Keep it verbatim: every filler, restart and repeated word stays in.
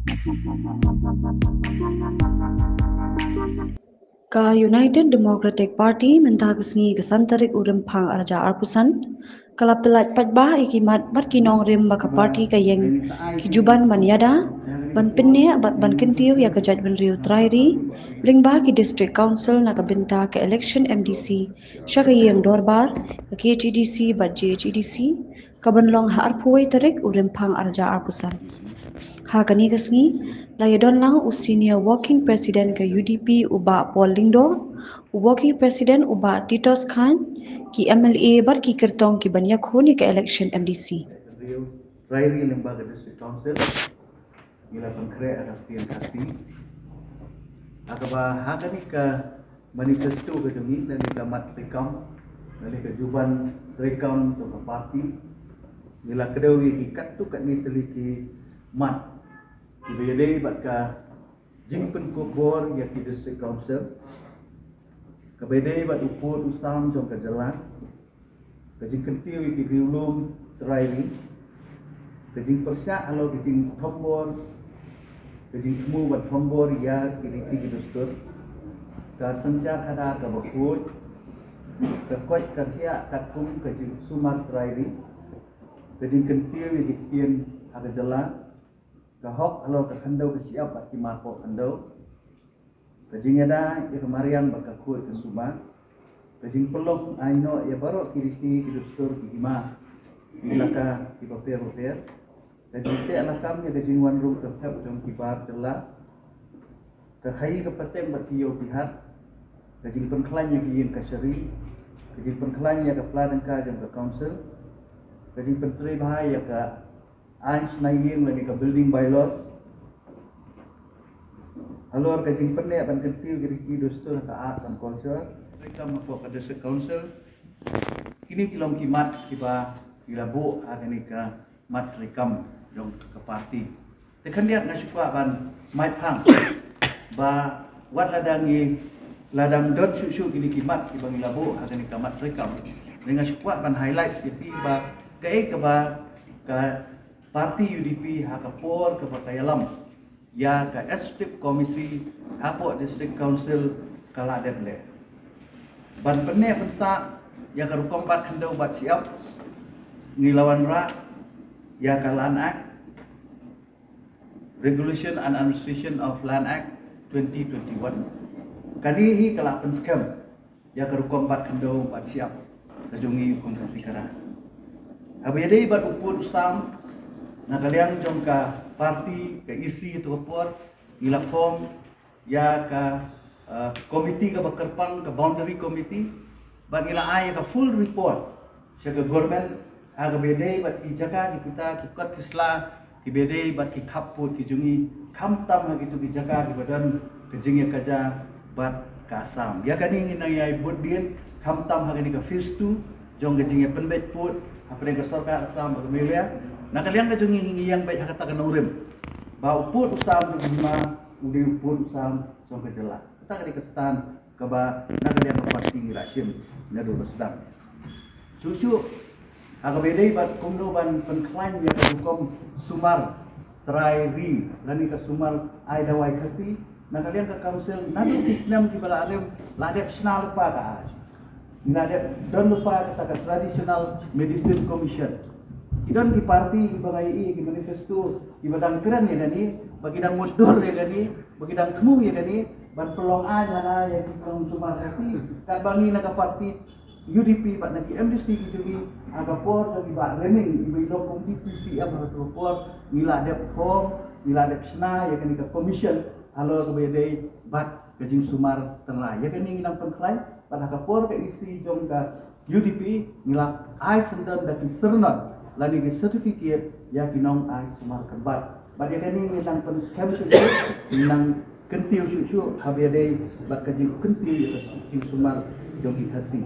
Ka United Democratic Party mynta ka sngi ka san tarik u Rymphang arhajar arphew san ka la pyllait paidbah ïa ki mat bad ki nongrim ba ka party ka ïeng ki juban ban ïada ban pynneh bad ban kyntiew ïa ka jaitbynriew trai ri lyngba ki District Council na ka bynta ka election M D C sha ka ïing dorbar ka K H A D C bad J H A D C ka ban long ha arphew wei tarik u Rymphang arhajar arphew san. Ha kane ka sngi la ïadon lang u Senior Working President ka U D P u Bah Paul Lyngdoh, u Working President u Bah Titos Chyne, ki M L A bad ki kyrtong ki ban ïakhun ïa ka election M D C. Trai ri lyngba ka District Council ngi la pynkhreh ha ka ktien Khasi. Ha kaba ha kane ka manifesto ka jong ngi, lane ka mat treikam, lane ka juban treikam jong ka party, ngi la kdew ïa ki katto katne tylli ki mat kiba ïadei bad ka jingpynkup bor ïa ki District Council, kaba ïadei bad u pud u sam jong ka jylla, ka jingkyntiew ïa ki riewlum trai ri, ka jingpyrshah halor ka jingthombor, ka jingthmu ban thombor ïa ki riti ki dustur, ka synshar khadar kaba khuid, ka koit ka khiah katkum ka jingsumar trai ri, ka jingkyntiew ïa ki ktien ha ka jylla, ka hok halor ka khyndew ka shyiap bad ki marpoh khyndew, ka jingïada ïa ka mariang bad ka khuid ka suba, ka jingpynlong ai noh ïa baroh ki riti ki dustur ki hima ki laka kiba pher bapher, ka jingteh lakam ïa ka jingwan ruh ka thep jong ki bar jylla, ka khaïi ka pateng bad ki ïew ki hat, ka jingpynkhlaiñ ïa ki ïing kashari, ka jingpynkhlaiñ ïa ka pla tyngka jong ka council, ka jingpyntrei bha ïa ka aiñ shna ïing lane ka building bylaws halor ka jingpynneh ban kyntiew ki riti dustur ha ka arts and culture. Treikam hapoh ka District Council, kine ki long ki mat kiba ngi la buh ha kane ka mat treikam jong ka party. Te khyndiat nga shu kwah ban mait phang ba wat la dang ngi la dang don shuh shuh kine ki mat kiba ngi la buh ha kane ka mat treikam, nga shu kwah ban highlight ïa phi ba kaei kaba ka party U D P ha ka por kaba ka ïalam ïa ka Executive Committee hapoh District Council ka la dep leh ban pynneh pynsah ïa ka rukom bat khyndew bat shyiap. Ngi la wanrah ïa ka Land Act, Regulation and Administration of Land Act twenty twenty-one. Kane hi ka la pynskhem ïa ka rukom bat khyndew bat shyiap ka jong ngi kum ka Khasi Khara. Haba ïadei bad u pud u sam, na ka liang jong ka party, ka E C ha kato ka por ngi la form ïa ka, uh, committee kaba kyrpang, ka boundary committee, bad ngi la ai ïa ka full report sha ka government ha kaba ïadei bad ki jaka ki puta, ki kot ki sla kiba ïadei bad ki khappud ki jong ngi, khamtam ha kito ki jaka kiba don ka jingïakajia bad ka Assam. Ïa kane ngi nang ïai bud dien khamtam ha kane ka phase two jong ka jingïapynbeit pud hapdeng ka sorkar Assam bad ka Meghalaya. Na ka liang ka jong ngi ngi ïeng beit ha kata ka nongrim ba u pud u sam jong ka hima u dei u pud u sam jong ka jylla. Kata ka dei ka stand kaba na ka liang ka party ngi la shim naduh ba sdang. Shuh shuh ha kaba ïadei bad kumno ban pynkhlaiñ ïa ka rukom sumar trai ri lane ka sumar ai dawai Khasi, na ka liang ka council naduh ki snem kiba la rim la dep shna lypa ka aiñ. Ngi la dep don lypa kata ka Traditional Medicine Commission. Ki don ki party kiba nga ïohi ki manifesto kiba dang kren ïa kane, ba ki dang mutdur ïa kane, ba ki dang thmu ïa kane ban pynlong aiñ hana ïa ki nong sumar Khasi. Katba ngi na ka party U D P bad na ki M D C ki jong ngi ha ka por jong i Bah Renning iba i long kum D P C M ha kato ka por ngi la dep form, ngi la dep shna ïa kane ka commission halor kaba ïadei bad ka jingsumar tynrai. Ïa kane ngi nang pynkhlaiñ bad ha ka por ka E C jong ka U D P ngi la ai syndon da ki syrnod lane ki certificate ïa ki nong ai sumar kynbat. Bad ïa kane ngi nang pynskhem shuh shuh, ngi nang kyntiew shuh shuh haba ïadei bad ka jingkyntiew ïa ka jingsumar jong ki Khasi.